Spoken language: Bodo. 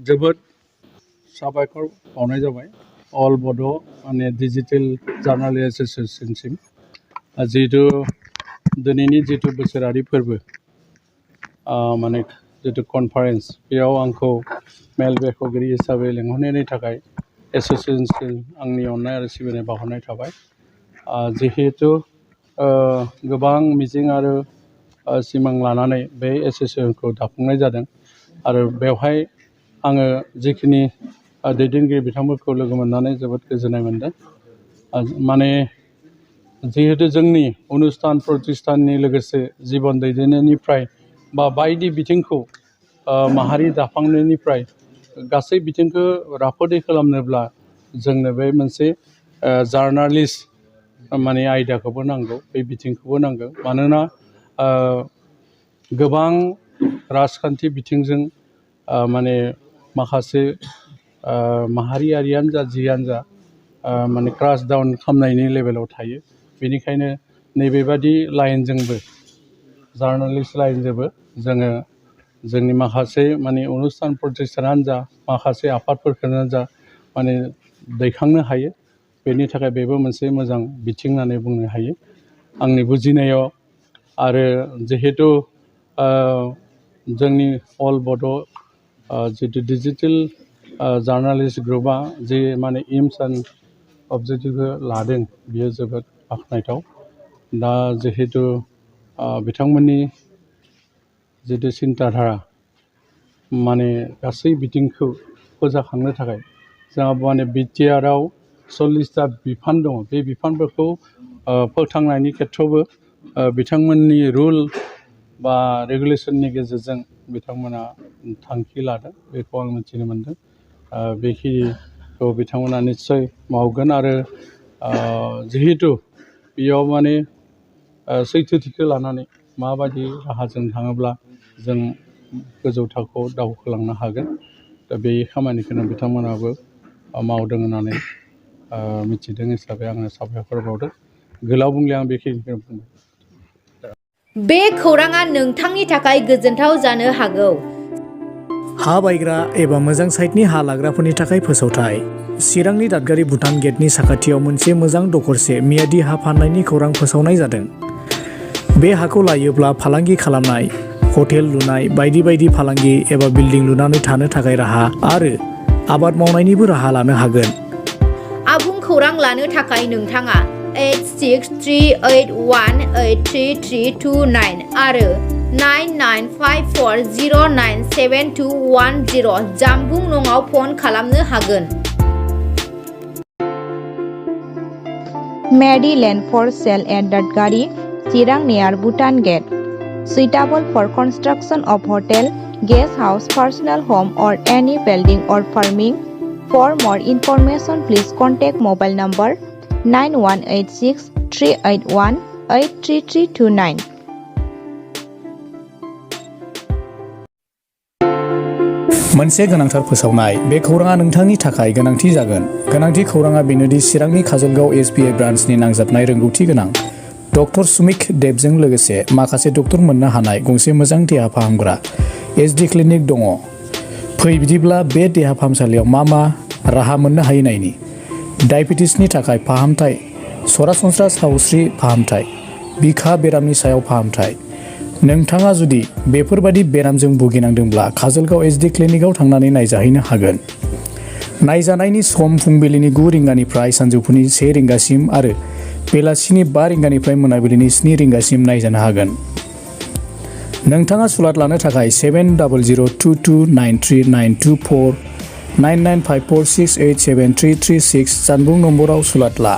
जोबोद साबायखर बावनाय जाबाय अल बड' माने डिजिटेल जार्नाल एस'सिएशनसिम जिहेतु दिनैनि जितु बोसोरारि फोरबो माने जितु कनफारेन्स बेयाव आंखौ मेल बेखेवगिरि हिसाबै लेंहरनायनि थाखाय एस'सिएशनसिम आंनि अननाय आरो सिबिनाय बावहरनाय थाबाय जिहेतु गोबां मिजिं आरो सिमां लानानै बे एस'सिएशनखौ दाफुंनाय जादों आरो बेवहाय आङो जिखिनि दैदेनगिरि बिथांमोनखौ लोगो मोननानै जोबोद गोजोननाय मोनदों माने जिहेतु जोंनि अनुस्थान प्रतिष्ठाननि लोगोसे जिबन दैदेननायनिफ्राय बा बायदि बिथिंखौ माहारि दाफांनायनिफ्राय गासै बिथिंखौ राफोदै खालामनोब्ला जोंनो बे मोनसे जार्नालिस्ट माने आयदाखौबो नांगौ बे बिथिंखौबो नांगौ मानोना गोबां राजखान्थि बिथिंजों माने माखासे माहारियारियानो जा जियानो जा माने क्रास डाउन खालामनायनि लेभेलाव थायो बेनिखायनो नैबेबादि लाइनजोंबो जार्नालिस्ट लाइनजोंबो जोङो जोंनि माखासे माने अनुस्थान प्रतिष्ठानानो जा माखासे आफादफोरखौनो जा माने दैखांनो हायो बेनि थाखाय बेबो मोनसे मोजां बिथिं होननानै बुंनो हायो आंनि बुजिनायाव आरो जिहेतु जोंनि अल बड' जितु डिजिटेल जार्नालिस्ट ग्रुपआ जे माने एम्स एन्ड अबजेक्टिभखौ लादों बियो जोबोद बाख्नायथाव दा जिहेतु बिथांमोननि जितु सिन्ताधारा माने गासै बिथिंखौ फोजाखांनो थाखाय जोंहा माने बिटिआरआव 40टा बिफान दङ बे बिफानफोरखौ फोथांनायनि खेथ्रआवबो बिथांमोननि रुल बा रेगुलेसननि गेजेरजों बिथांमोना थांखि लादों बेखौ आं मिथिनो मोनदों बेखिनिखौ बिथांमोना निस्सय मावगोन आरो जिहेतु बेयाव माने सैथोथिखौ लानानै माबायदि राहाजों थाङोब्ला जों गोजौ थाखोआव दावखोलांनो हागोन दा बे खामानिखौनो बिथांमोनाबो मावदों होननानै मिथिदों हिसाबै आङो साबायखर बावदों गोलाव बुंले आं बेखिनिखौनो बुंबाय बे खौराङा नोंथांनि थाखाय गोजोनथाव जानो हागौ हा बायग्रा एबा मोजां साइटनि हा लाग्राफोरनि थाखाय फोसावथाय चिरांनि दादगारि भुटान गेटनि साखाथियाव मोनसे मोजां दखरसे मियादि हा फाननायनि खौरां फोसावनाय जादों बे हाखौ लायोब्ला फालांगि खालामनाय हटेल लुनाय बायदि बायदि फालांगि एबा बिल्डिं लुनानै थानो थाखाय राहा आरो आबाद मावनायनिबो राहा लानो हागोन आबुं खौरां लानो थाखाय नोंथाङा 8638183329 आरो 9954097210 जानबुं नङाव फन खालामनो हागोन Medi land for sale at Dadgari, Chirang near Bhutan Gate. Suitable for construction of hotel, guest house, personal home or any building or farming. For more information, please contact mobile number 9186-381-83329. मोनसे गोनांथार फोसावनाय बे खौराङा नोंथांनि थाखाय गोनांथि जागोन गोनांथि खौराङा बेनोदि चिरांनि काजलगाव एसबिआइ ब्रान्चनि नांजाबनाय रोंगौथि गोनां डक्टर सुमिक देबजों लोगोसे माखासे डक्टर मोननो हानाय गंसे मोजां देहा फाहामग्रा एसडि क्लिनिक दङ फै बिदिब्ला बे देहा फाहामसालियाव मा राहा मोननो हायो नायनि डायबेटिसनि थाखाय फाहामथाय सरासनस्रा सावस्रि फाहामथाय बिखा बेरामनि सायाव फाहामथाय नोंथाङा जुदि बेफोरबादि बेरामजों भुगिनांदोंब्ला काजलगाव एसडि क्लिनिकआव थांनानै नायजाहैनो हागोन नायजानायनि सम फुंबिलिनि 9 रिंगानिफ्राय सानजौफुनि 1 रिंगासिम आरो बेलासिनि 5 रिंगानिफ्राय मोनाबिलिनि 7 रिंगासिम नायजानो हागोन नोंथाङा सुलाद लानो थाखाय 7002293924 9954687336 जानबुं नम्बराव सुलाद ला